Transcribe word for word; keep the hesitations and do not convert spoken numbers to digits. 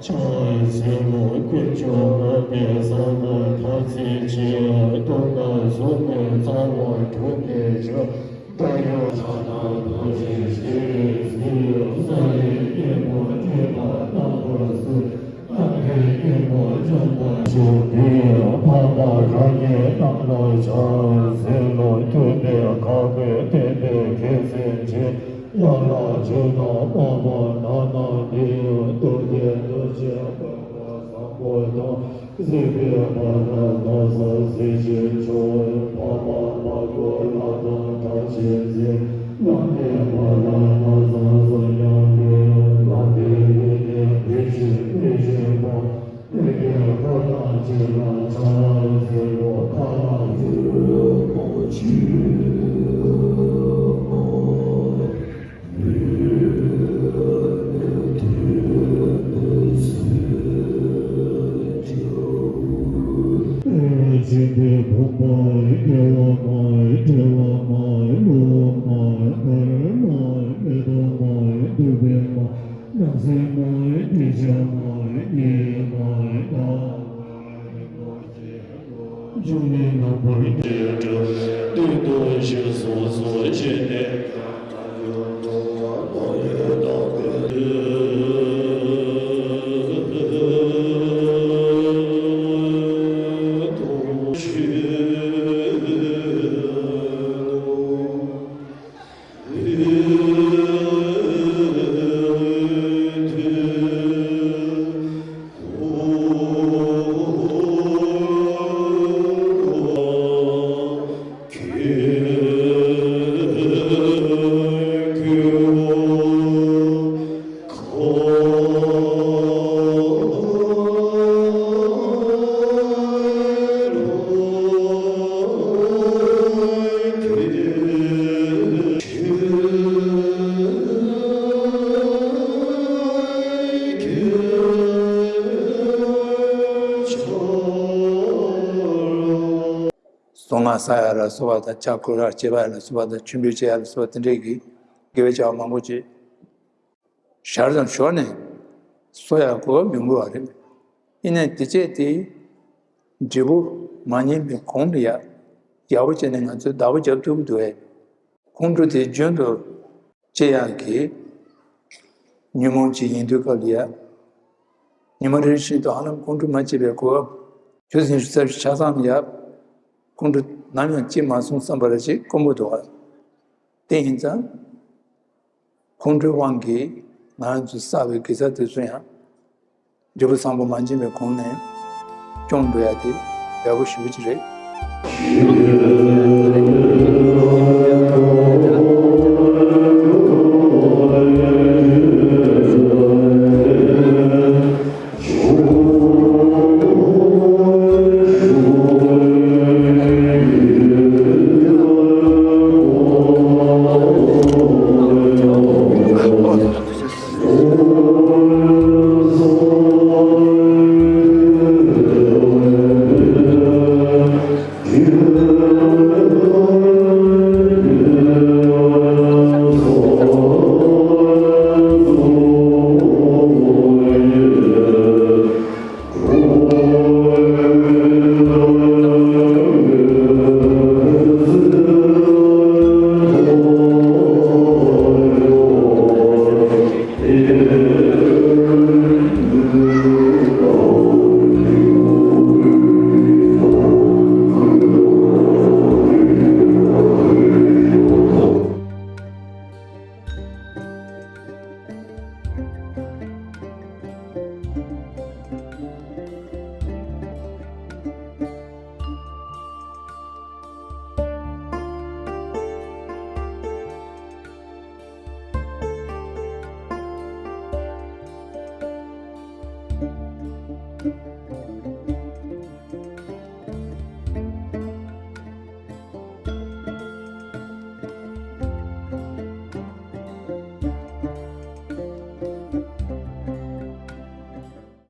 ཕྱག་འཚལ་ལོ། དཀོན་མཆོག་དམུ་པའི་བཟང་པོ་ཐུགས་རྗེ་ཆེ། སྟོན་ཀ་གཟུགས་མེད་གཙང་བོ་གྲུབ་པའི་རི། བྲག་ཡོད་ཕྱག་ན་རྡོ་རྗེ་ཞལ་གཟིགས། ས་ཡི་སྐྱེས་བུ་ཐོས་པ་རྣམ་པར་གཟིགས། སྟག་གི་སྐྱེས་བུ་འཇོམས་པ་ཞིག་དེ། འཕགས་པ་རང་གི་རྣམ་ལ་ཕྱག་འཚལ་ལོ། ཐུབ་པའི་ཁ་དགུས་བསྟན་པའི་རྒྱལ་མཚན་བཞེས། དབྱངས་ལ་བརྗོད་དང་དམའ་བ་ན་ན་ནི། རྡོ་རྗེ་རྡོ་རྗེ་དཔལ་མོ་བཟང་པོ་དང་། གཟིགས་པའི་བར་ན་ན་བཟའ་གཟི་བརྗིད་ཆེ། འཕགས་པ་མ་གོ་ལྷ་དང་གྲགས་ཆེན་མཛེས། ལྷ་མིའི་བར་ན་ན་བཟའ་གཟུ་ཉམས་ལེགས། ལྷ་མིའི་ཡུལ་ནས་བུ་ཆེན་མི་ཆེན་པོ། ལྷ་མིའི་འཁོར་དང་བཅས་ལ་ཕྱག་འཚལ་ལོ། ཕ་ལ་ཡུལ་པོ་ཆེ། སྦྱིན་པའི་ཕུང་པོ་དགེ་བ་མ་དགེ་བ་མ་བསླུ་བ་མ་ནོར་མ་མེ་ཏོག་མ་གདུག་པའི་མ་ནགས་ཚལ་མ་དྲི་ཆབ་མ་ཉེས་མ་དག་མ་འཇུག་ནས་རྣམ་པར་རྒྱལ་སྟོན་དུ། གསང་སྔགས་ས་ཡ་ལ་སོགས་པ་དང་། ཕྱག་བསྐོར་ར་བྱེད་པ་ལ་སོགས་པ་དང་། མཆོད་འབུལ་བྱེད་ཡ་ལ་སོགས་པ་དེ་འདྲས་ཀྱི་དགེ་བའི་བྱ་བ་མང་པོ་ཅིག་ཞར་དང་ཞོར་ནས་གསོ་ཡ་གོ་སྐབས་ཡོང་གི་བ་རེད། ཡིན་ནའི་དེ་བྱས་ཏེ་འབྲས་བུ་མ་ཉིན་པའི་གོང་དུ་ཡ་ཡག་པོ་བྱས་ནས་ང་ཚོས་བདག་པོ་རྒྱབ་ཐུབ་ཀྱི་འདུག་གས། ཁོང་ཁྲོ་དེ་རྒྱུན་དུ་སྐྱེ་ཡག་གི་ཉོན་མོངས་ཅིག་ཡིན་དུས་སྐབས་ལ་ཡ། ཉི་མ་རེ་བཞིན་དུ་ཧ་ལམ་ཁོང་ཁྲོ་མ་སྐྱེས་པའི་གོ་སྐབས་ཆུ་ཚོད་ཉི་ཤུ་རྩ་བཞི་ཆ་ཚང་ལ་ཡ། ཁོང་ཁྲོ་ནམ་ཡང་སྐྱེས་མ་སོང་བསམ་པ་རེ་ཅིག་དཀོན་པོ་འདུག་ག། དེ་ཡིན་ཙང་། ཁོང་ཁྲོའི་དབང་གིས་ང་རང་ཚོས་བསགས་པའི་དགེ་རྩ་དེ་ཚོ་ཡང་འབྲས་བུ་བཟང་པོ་མ་འབྱིན་པའི་གོང་ནས་སྐྱོང་འགྲོ་ཡ་དེ་འབེལ་པོ་ཞེ་པོ་ཅིག་རེད།